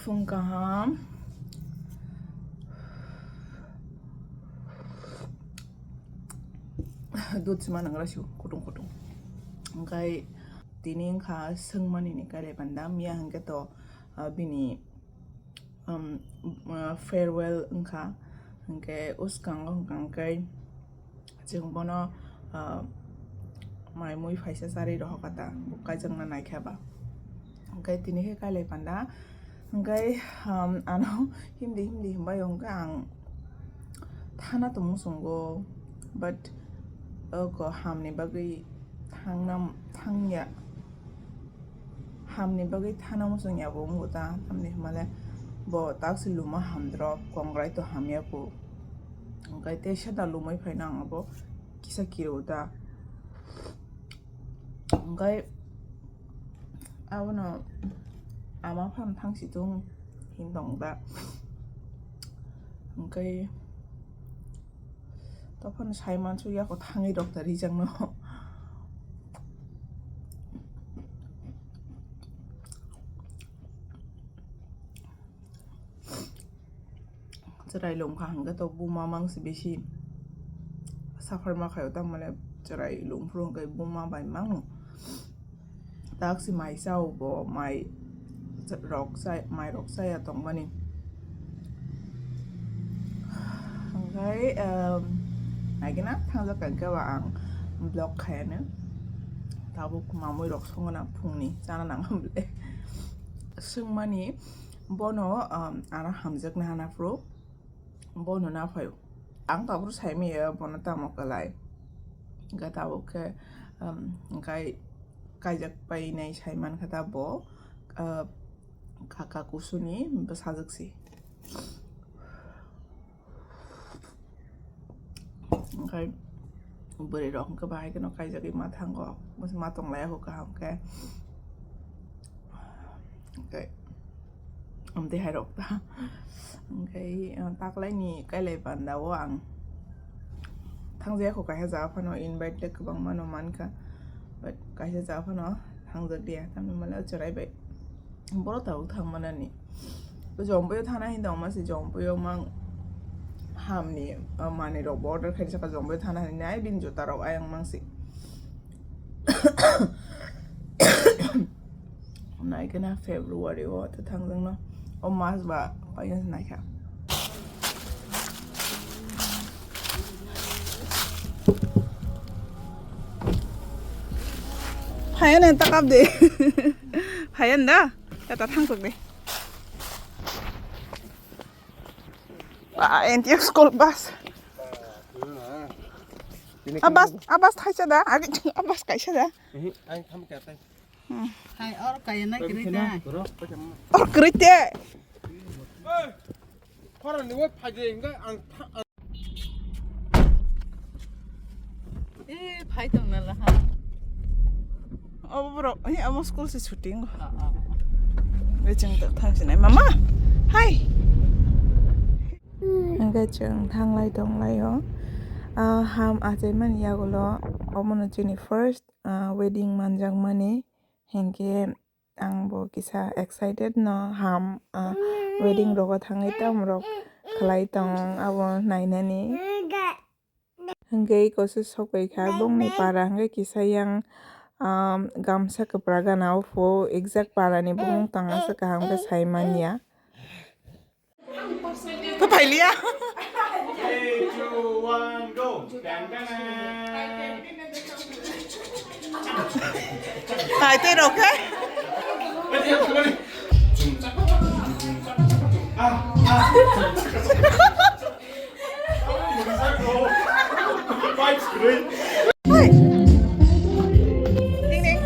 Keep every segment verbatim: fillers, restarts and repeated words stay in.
Phung kaham. Dut sima nangra su kutung kutung. Hingkai tini wngkha swngmani ni kairai panda, miya hingke to, ah, bini, um, ah, farewell wngkha. Hingke uskango hingka hingkai chwng bono, ah, mai mui phaisa charwi rohor kha ta, bo kaijakna naikha ba. Hingke tini khe kailai panda, hingke, um, ano himdi himdi himbai hingke ang thana tongmung chungo, but oko hamni bagwi thangna, thangya. Hamni bagwi thana muchung ya bo wngbo ta, tamni hwnmale bo taksi luma hamdrop, kongrai to hamya kho. Hwnkhe tei seda lumui phaina ang abo kisa kiro ta. Hwnkhe abono ama phano thangsi tung hin tong ta. Hwnkhe tophano sai mansu yako thangwi rok ta rijak no. Chwrai lungkha hwnkhe to buma mangsi bisi suffer ma khaio, tamo le chwrai lungphuru hwnkhe buma bai mango. Taksi mai chao bo, mai rok chai, mai rok chaya tongmani. Hwnkhe, um, naigena thangjak kha hwnkhe ba ang vlog khayano. Tabuk mamui rok songona phungni chana nang hamle. Swngmani bono, um, ano hamjakna hana phuru bono na phaio. Ang tabuk saimaya bono tamo kwlai. Hwnkhe tabuk khe, um, hwnkhe kaijak painai saimankha ta bo, uh, kaka kusuni bwsajwk si. Hwnkhe bwrwi rok hwnkhe bahai kheno kaijagwi ma thango, ma tonglai kho kaham khe. Hwnkhe amtwi hai rok ta. Hwnkhe, uh, taklaini kailai panda o ang thangjaya kho, kaisa jaga phano invite le kwbangma no mankha, but kaisa jaga phano thangjak dia, tamni mane chwrai bai. Borok tabuk thangmanani. Jompuio thana hin tongma se, Jompuio mang hamni, uh, manwi rok bo order khaijak kha, Jompuio thana hin nai bini juta rok ayang mang se. Nai khe na February o ta thangjakno. O mas ba paina naikha. Phaiya nang ta kap de. Phaiya nda. Ta ta thang sok de. Ba, N T F school bus. A bus, a bus thaisa da. Agi a bus kaisa da. Ehe, ang tham kya tai. Hmm. Hai, or kaya na kiri ta. Or kiri te. Hey! Khorang ni wai phai de, hingga ang tha-, ang Eh, phai tong na la ha. Obo borok, eh, amo school se shooting. Ah, ah. Becheng tak thang sinai. Mama, hi. Hingke chwng thanglai tonglaio. Ah, ham achaimani yagulo, omono chini first, ah, wedding manjakmani. Hinkhe ang bo kisa excited no ham, ah, wedding rogo thangwi tamo rok khlai tong abo nainani. Hingke koso sokphaikha bongni para hingke kisa yang, ah, gamsa kwpra gana o pho exact para ni bumung tang aswk kaham khe saimanya. Papailia. Three, two, one, go. Dang, dang, dang. Hai, te rok hai. Ah, ah. Hai. Ding, ding.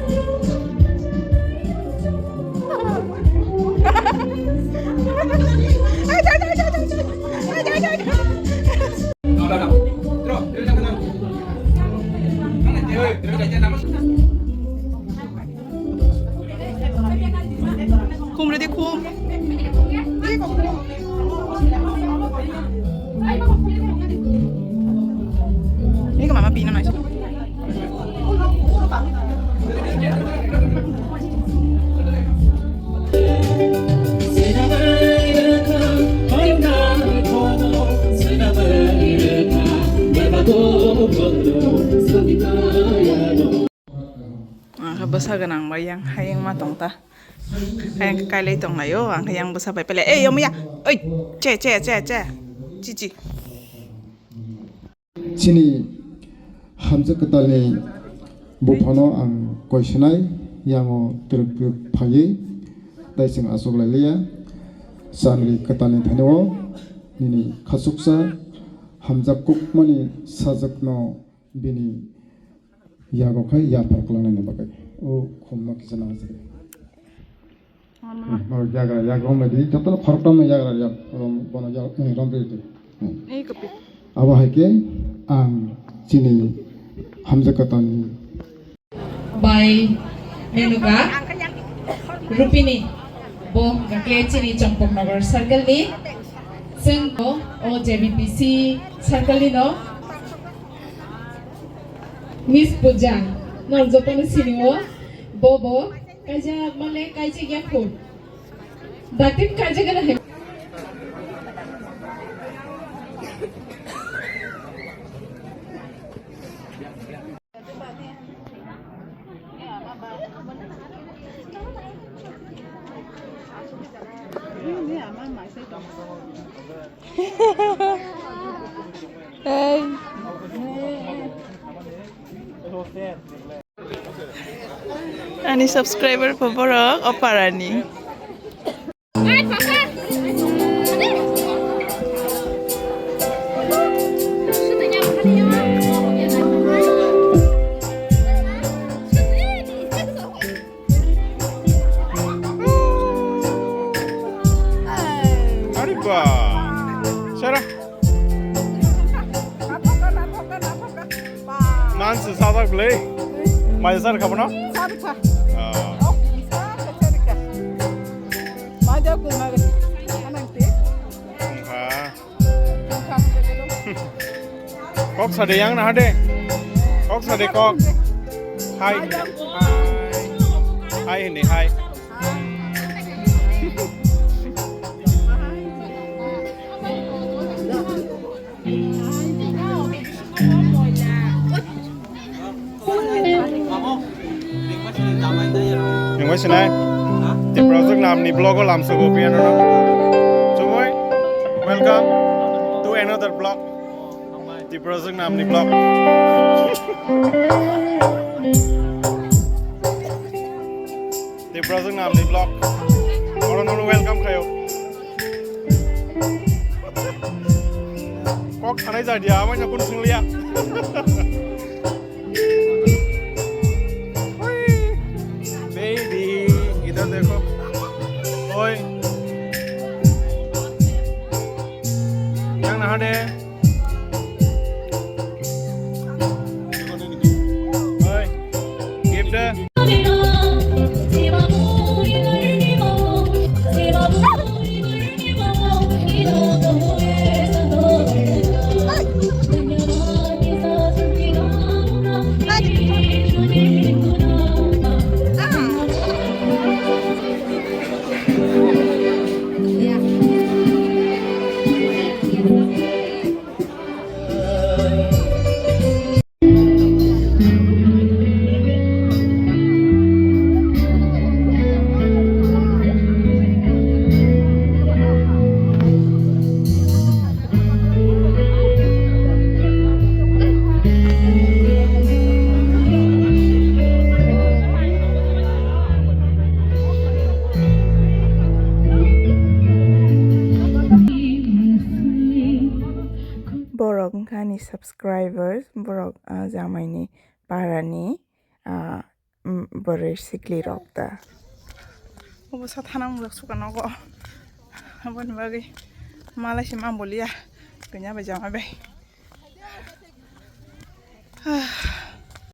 Sa gwnang bai yang hayung ma tong ta. Hayung kailai tong lai o, ang khe yang bwsa bai pele. Ei, omo ya. Oi, che, che, che, che. Chi, chi. Chini hamjak kwtalni buphano ang koi swnai, yango twrwk twrwk phaiwi tei chwng achuk lai liya. Changri kwtalni thani-o nini khachuksa hamjak kukmani sajwkno bini yago khai yaphar kwlangnaini bagwi. O khumno kisa nang sidi. Yagra, yagra romlai di. Jotono khorokthomno yagra yak rom, bono yak, eh, romri di. Hmm. Abo hai khe ang chini hamjak kwtalni. Bai Menuka Rupini, bo hwnkha khe chini Chongpoknagar circle ni, chwng o, o J B P C circle ni no. Miss Puja, norok jotono sinio, bobo kaijak male kaijak ya kho. Datin kaijak gana hai. Hey. Ani subscriber pho borok o parani. Ari ba. Sara. Nan se sajak bwlwi. Mai sar kha bono? Sar kha. Ah. Oh, sar kha, sar kha. Mai jak bwlwi mai. Anang te. Wngkha. Kok sade yang nah de. Kok sade kok. Hai. Hai. Hai hindi hai. Nungbai sinai. Tiprajwk namni vlog o lamsogo piano no. Chumui, welcome to another vlog. Tiprajwk namni vlog. Tiprajwk namni vlog. Oro nono welcome khayo. Kok thanai ja dia, amai na kun singliya. Baby, idhar dekho. Oi. Yang naha de. Oi. Give de. Borok wngkha ani subscribers, borok, ah, jamaini parani, ah, mm, bwrwi sikli rok da. Obo sa thana mungjak suka nogo. Aboni bagwi malai se ma boliya. Kanya bai jama bai.